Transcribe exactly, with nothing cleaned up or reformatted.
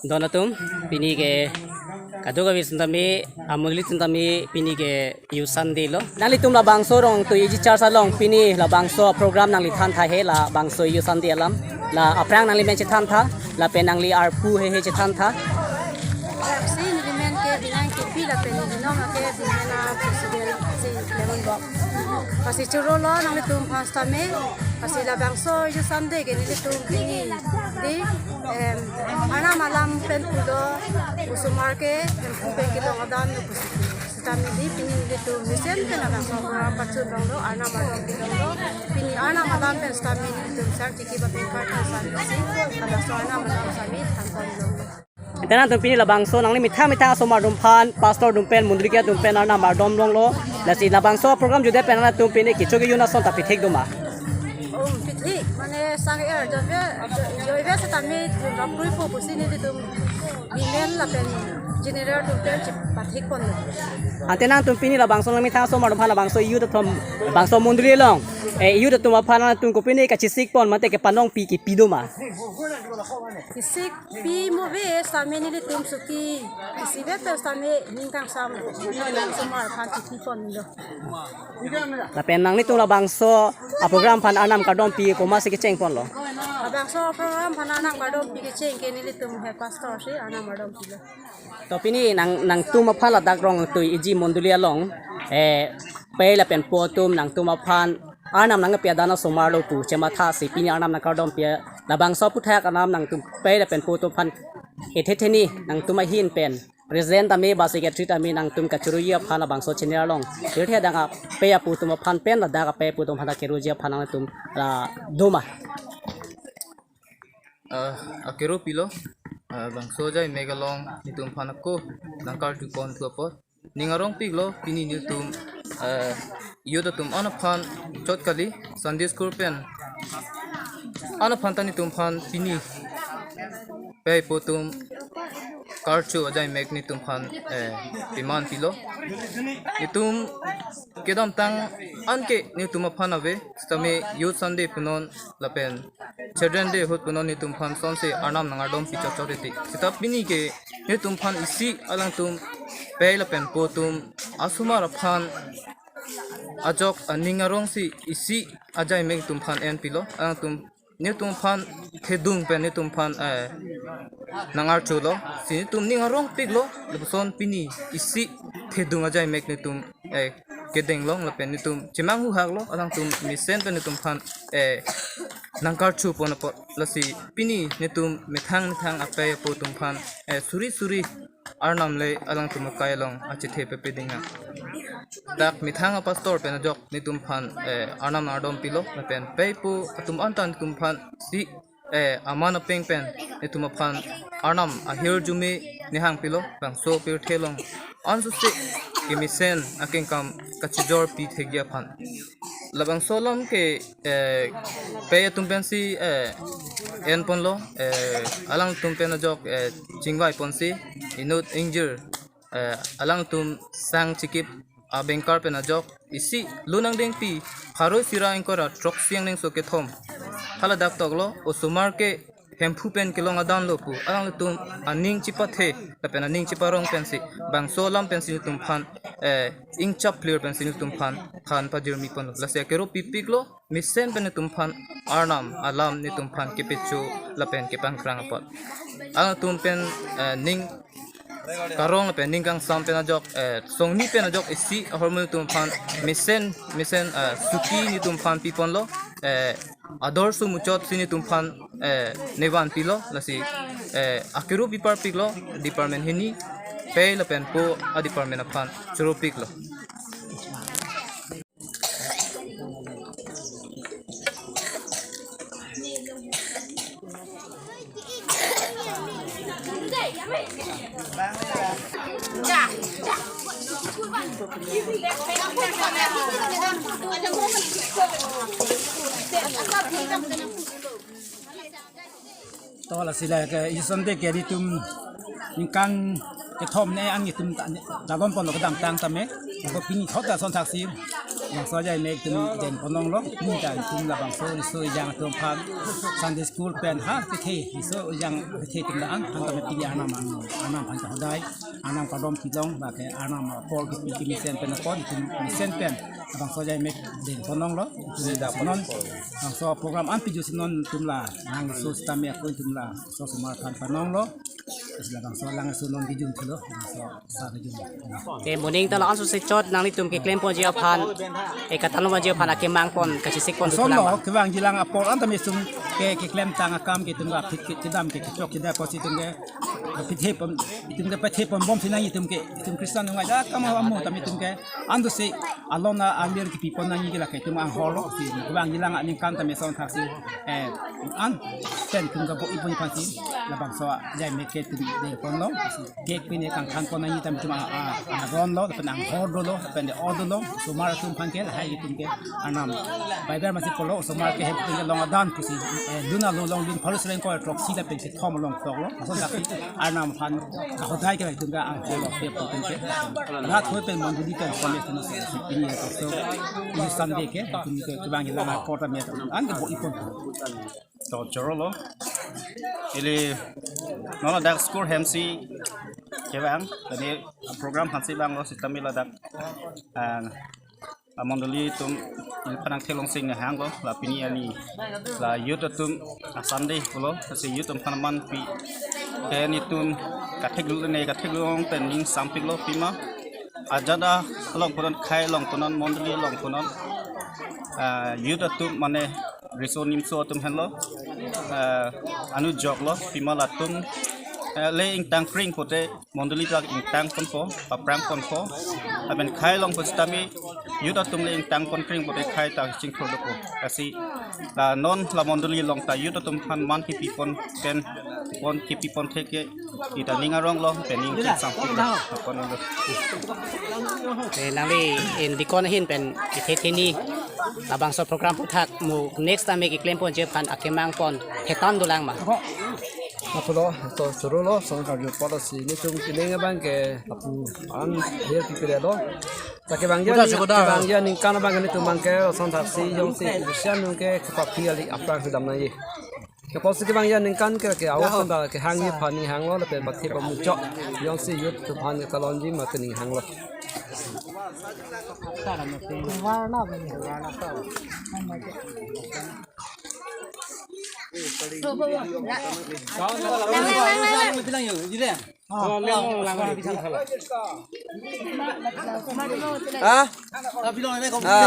Don atum, pini ke kadokave atum tame, amondoli atum tame, pini ke Youth Sunday lo. Nanglitum labangso arong to iji church along pini labangso program nangli thantha he, labangso Youth Sunday alam. La aphrang nangli men chethantha, lapen nangli arpu hehe chethantha. Aksi neli men ke Binong Ingtipi lapen neli non ke Binong Ingtipi President si Lemon Box. Lasi choro lo nanglitum aphan sitame, lasi labangso Youth Sunday ke nelitum pini di, em, Arnam alam pen pulo, osomar ke hemphu pen kelong adan lo pusi. Sitame di pini nelitum mesen pen labangso program pachun longlo, Arnam ardom pi longlo. Pini Arnam alam pen sitame nelitum sang chiki ba pen party sitame si, labangso Arnam alam sitame thanpon longlo. Ante nangtum pini labangso nangli methang methang asomar atum aphan, pastor atum pen, mondoli atum pen Arnam ardom longlo. Lasi labangso program jude pen nangtum pini kecho kejun ason ta pithek doma? Oh, pithek, mane sang er, joive, joive sitame, rampui po pusi nelitum women lapen general atum pen chepathekponlo. Ante nangtum pini labangso nangli methang asomar atum aphan, labangso youth atum, labangso mondoli along, eh, youth atum aphan nangtum kopine kachesikpon mate kepanongpi kipi doma? Kesik pi mo ave sitame nelitum suki, isivet pen sitame ning kangsam, ning kangsam aphan chepiponlo. Lapen nanglitum labangso aprogram aphan Arnam kardom pi komatsi kechengponlo? Labangso program aphan Arnam kardom pi kecheng ke nelitum head pastor si Arnam ardom pilo. To pini nang, nangtum aphan ladak Rongtui iji mondoli along, eh, pei lapen po atum nangtum aphan Arnam nangpi adan asomar lo pu chemathasi pini Arnam nangkardom pi, labangso aphuthak Arnam nangtum pei lapen po atum aphan ethe theni nangtum ahin pen president tame ba secretary tame nangtum kachoroji aphan labangso channel along pirthe adang apei apo atum aphan pen ladak apei apo atum aphan keroji aphan nangtum la doma? Ah, akero pilo, ah, bangso ajai mek along nelitum aphan ako nangkarjuponthu apot ning arongpiklo. Pini nelitum, ah, youth atum an aphan chot kali Sunday school pen an aphan ta nelitum aphan pini pei po atum karcho ajai mek nelitum aphan, eh, piman pilo. Nelitum kedamtang anke nelitum aphan ave, sitame Youth Sunday punon lapen Children Day ahut punon nelitum aphan sonsi Arnam nangardom pi chotchot iti. Seta pini ke nelitum aphan isi alangtum pei lapen po atum asomar aphan ajok aning arongsi isi ajai mek nelitum aphan enpilo. Alangtum nelitum aphan thedung pen nelitum aphan, eh, nangarcholo. Si nelitum ning arongpiklo, lapuson pini isi thedung ajai mek nelitum, eh, kedeng long lapen nelitum chemanghu haklo, alangtum mesen pen nelitum aphan, eh, nangkarchupon apot. Lasi pini nelitum methang methang apei apo atum aphan, eh, suri suri Arnam le alangtum akai along achethe pepe ding nang. Dak methang apastor pen ajok nelitum aphan, eh, Arnam nangardom pilo, lapen pei po atum anta nelitum aphan si, eh, aman apeng pen nelitum aphan Arnam ahirjume nihang pilo, bangso pirthe along ansose kemesen akengkam kachijor pi thekji aphan. Labangso alam ke, eh, pei atum pensi, eh, enponlo, eh, alangtum pen ajok, eh, chingvaiponsi inut ingjir, eh, alangtum sang chikip abengkar pen ajok isi lo nangdengpi pharo isi ra ingkoi ra throksi angdengso kethom. Haladak toklo, osomar ke hemphu pen kelong adan lo pu alangtum aning chepathe lapen aning cheparong pensi bangso alam pensi nelitum aphan, eh, ingchap clear pensi nelitum aphan than pajirmi ponlo. Lasi akero pipiklo, mesen pen nelitum aphan Arnam alam nelitum aphan kepecho lapen kepangkrang apot. Alangtum pen, eh, ning karong lapen ning kangsam pen ajok, eh, songni pen ajok isi ahormu nelitum aphan mesen mesen, eh, suki nelitum aphan piponlo, eh, ador su muchotsi nelitum aphan, eh, nevan pilo. Lasi, eh, akero piparpiklo department hini, pei lapen po adepartment aphan choropiklo. To lasi la ke Youth Sunday ke nelitum ningkan kethom ne ang itum ta-, jalonponlo kedamtang tame. Ako pini thot ta son saksi. Bangso ajai mek atum dengpon longlo, ningkan atum labangso riso ejang atum aphan Sunday school pen ha kethe, riso ejang kethe atum la-an, han tame pini Arnam an, Arnam aphan kahodai, Arnam kardom kelong, lake Arnam apor kepi kemesen pen apot, itum mesen pen, labangso ajai mek dengpon longlo, itum non, bangso program an piju si non atum la, nangso sitame ako atum la, so osomar aphan panonglo, labangso lang so non kejun thulo, bangso sa kejun. Te moning ta la-an so sechot nanglitum keklemponji aphan, e katalonji aphan akemang pon, kachisikpon Ason thulang lo, ma. Kevangjilang apor an tame itum ke, keklem tang akam ke itum ke aphi ke kedam ke kechok kedam apotsi itum ke, aphi thepon, itum ke patheponbom si nang itum ke, itum Christian nungai ja kam amu tame itum ke, andu si alon a alir kepipon nangji ke lake itum anghor lo, si kevangjilang aningkan tame ason thaksi, eh, an pen itum kabo-ipon aphansi, labangso ajai mek ke itum dengpon lo, si Cake pine kangthanpon nangji tame itum a, a, aron lo, lapen anghor dolo, lapen de-o dolo, osomar atum aphan ke, lahai itum ke, Arnam. Bible masi pulo, osomar ke hem itum ke long adan pusi, eh, dun alo long dun pharo sireng ko throksi lapen kethom along toklo. Ason dak Arnam aphan kahodai ke itum ke anghor lo, ke itum ke. Rat hoi pen mondoli pen kami itum si, si pini ya, so, ini Sunday ke, itum ke, kevangjilang apor tame, an kabo-ipon. To choro lo. Ili non ladak school hem si kevang, tadi program aphansi vanglo sitame ladak, ah, amondoli atum ili aphan nangthelong si nehanglo, la pini arni la youth atum a Sunday pulo, si youth atum aphan manpi. Then itum kathek lu ne kathek lu pen ning sampik lo pima. Ajat along punon, khei along punon, mondoli along punon, ah, youth atum mane riso nimso atum henlo, ah, anu joklo, pima latum, eh, le ingtang kring pute, mondoli plak ingtangponpo, paprangponpo, lapen khei along pusitame, youth atum le ingtangpon kring pute khei ta chingthur dopo. Lasi, la non la mondoli along ta youth atum aphan man kepipon pen, pon kepipon theke, ita ning arong lo, pen ning king sampik lo, apon lo. Eh, nangli in deacon ahin pen ithe theni labangso program aphuthak mo next time keklemponji aphan akemang pon thetan dolang ma. Ako, apulo, to choro lo, son karjo polo si, nelitum kining abang ke, apu an, her pipire lo. Ta kevangji, udah, ani, sudah, kevangji aningkan abang ke nelitum abang ke, son thaksi, jongsi, Christian nung ke, kepaphi ali, aphrang sedam nangji. Kepotsi kevangji aningkan ke, ke, awas pen ba, kehangji aphan ning hanglo, lapen pathe pamuchok. Jongsi youth atum aphan ke talonji mate ning hanglo. Ha? Ha.